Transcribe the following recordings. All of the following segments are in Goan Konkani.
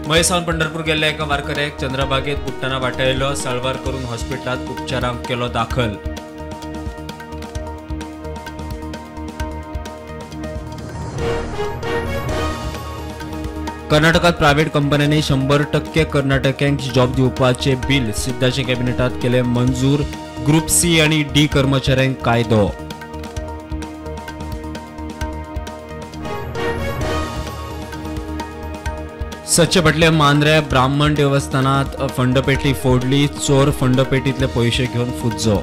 मयें सावन पंढरपूर गेल्ल्या एका वारकऱ्याक चंद्रभागेत बुडटना वाटायलो. साल्वार करून हॉस्पिटलांत उपचारांक केलो दाखल. कर्नाटकात प्रायव्हेट कंपन्यांनी 100% कर्नाटक्यांक जॉब दिवपाचे बिल सिद्धाचे कॅबिनेटात केले मंजूर. ग्रुप सी आणि डी कर्मचाऱ्यांक कायदो. सच्चे भटले मांद्रे ब्राह्मण देवस्थानात फंडपेटी फोडली. चोर फंडपेटीतले पैसे घेवन फुज्जो.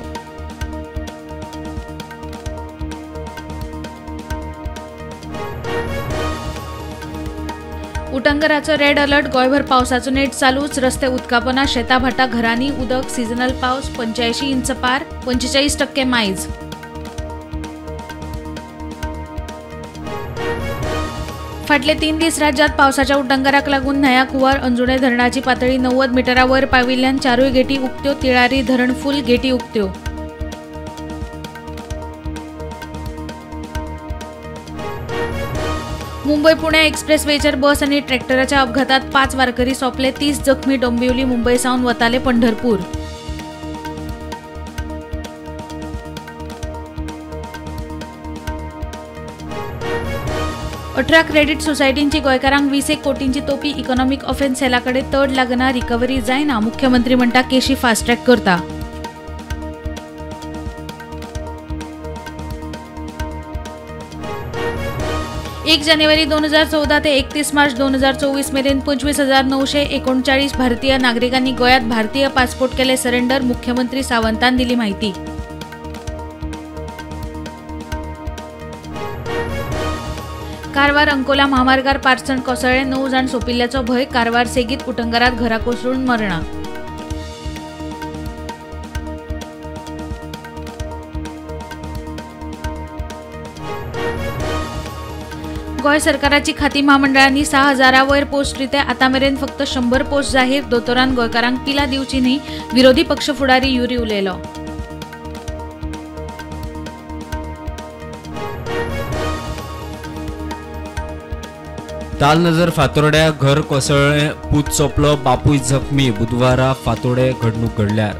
उटंगराचो रेड अलर्ट. गोंयभर पावसाचो नेट चालूच. रस्ते उदकापना, शेतां भाटां घरांनी उदक. सिजनल पावस 85 इंच पार, 45% मायज. फाटले 3 दीस राज्यात पावसाच्या उटंगराक लागून न्हंया कुंवर अंजुणे धरणाची पातळी 90 मिटरा वयर पाविल्ल्यान 4 गेटी उक्त्यो. तिळारी धरण फूल, गेटी उक्त्यो. मुंबय पुणे एक्सप्रेसवेचेर बस आनी ट्रॅक्टराच्या अपघातात 5 वारकरी सोंपले, 30 जखमी. डोंबिवली मुंबय सावन वताले पंढरपूर. अठरा क्रेडिट सोसायटींची गोंयकारांक 20 कोटींची तोपी. इकॉनॉमिक ऑफेन्स सेलाकडे तड लागना, रिकव्हरी जायना. मुख्यमंत्री म्हणटा केशी फास्ट ट्रॅक करता. एक जानेवारी 2014 ते 31 मार्च 2024 मेरेन 25,939 भारतीय नागरिकांनी गोंयांत भारतीय पासपोर्ट केले सरेंडर. मुख्यमंत्री सावंतान दिली माहिती. कारवार अंकोला महामार्गार पारसण कोसळ्ळे, 9 जाण सोंपिल्ल्याचो भंय. कारवार सेगीत उटंगारात घरा कोसळून मरणां. गोंय सरकाराची खाती म्हामंडळांनी 6,000 वयर पोस्ट रिते. आतां मेरेन फक्त 100 पोस्ट जाहीर. दोतोरान गोंयकारांक पिलां दिवची न्ही, विरोधी पक्ष फुडारी युरी उलयलो. तालनजर फातोर्ड्या घर कोसळ्ळें, पूत सोंपलो, बापूय जखमी. बुधवारा फातोर्डे घडणूक घडल्यार.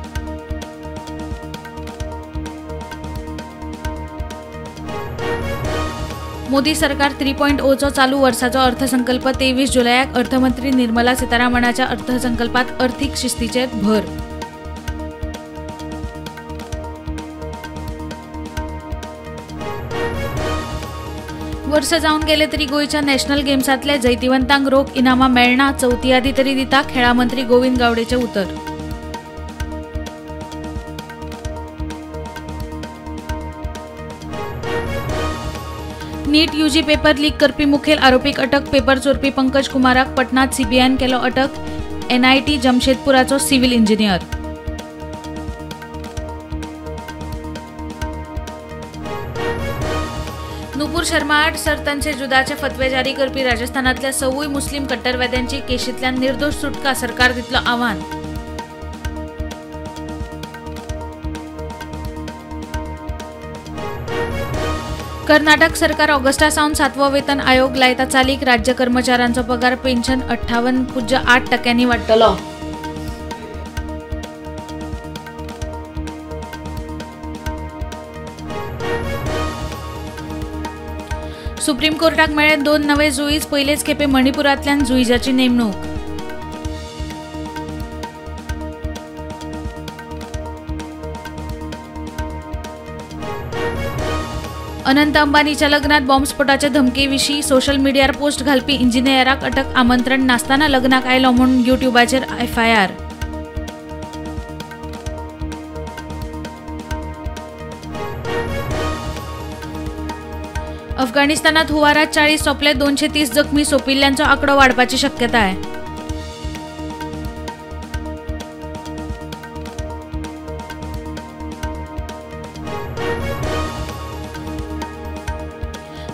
मोदी सरकार 3.0चो चालू वर्साचो अर्थसंकल्प 23 जुलयाक. अर्थमंत्री निर्मला सीतारामणाच्या अर्थसंकल्पात अर्थीक शिस्तीचेर भर. वर्स जावन गेले तरी गोंयच्या नॅशनल गेम्सांतल्या जैतिवंतांक रोख इनामां मेळना. चवथी आदी तरी दिता, खेळां मंत्री गोविंद गावडेचें उतर. नीट यूजी पेपर लीक करपी मुखेल आरोपीक अटक. पेपर चोरपी पंकज कुमाराक पटनात सीबीआयन केलो अटक. एनआयटी जमशेदपुराचो सिव्हिल इंजिनियर. नुपूर शर्मा आड सरतनचे जुदाचे फतवे जारी करपी राजस्थानातल्या 6 मुस्लिम कट्टरवाद्यांची केशींतल्यान निर्दोष सुटका. सरकार दितलो आव्हान. कर्नाटक सरकार ऑगस्टा सावन 7वो वेतन आयोग लायता चालीक. राज्य कर्मचाऱ्यांचो पगार पेन्शन 58.8% वाडटलो. सुप्रीम कोर्टाक मेळ्ळे 2 नवे जुईज. पयलेच खेपे मणिपुरांतल्यान जुईजाची नेमणूक. अनंत अंबानीच्या लग्नात बॉम्बस्फोटाच्या धमकेविशीं सोशल मिडियार पोस्ट घालपी इंजिनियराक अटक. आमंत्रण नासतना लग्नाक आयलो म्हूण युट्यूबाचेर एफआयआर. अफगाणिस्तानात हुवारात 40 सोंपले, 230 जखमी. सोंपिल्ल्यांचो आंकडो वाडपाची शक्यताय.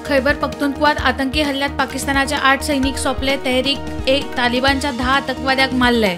खैबर पख्तूनख्वात आतंकी हल्ल्यात पाकिस्तानाचे 8 सैनिक सोंपले. तहरीक ए तालिबानच्या 10 आतंकवाद्यांक मारले.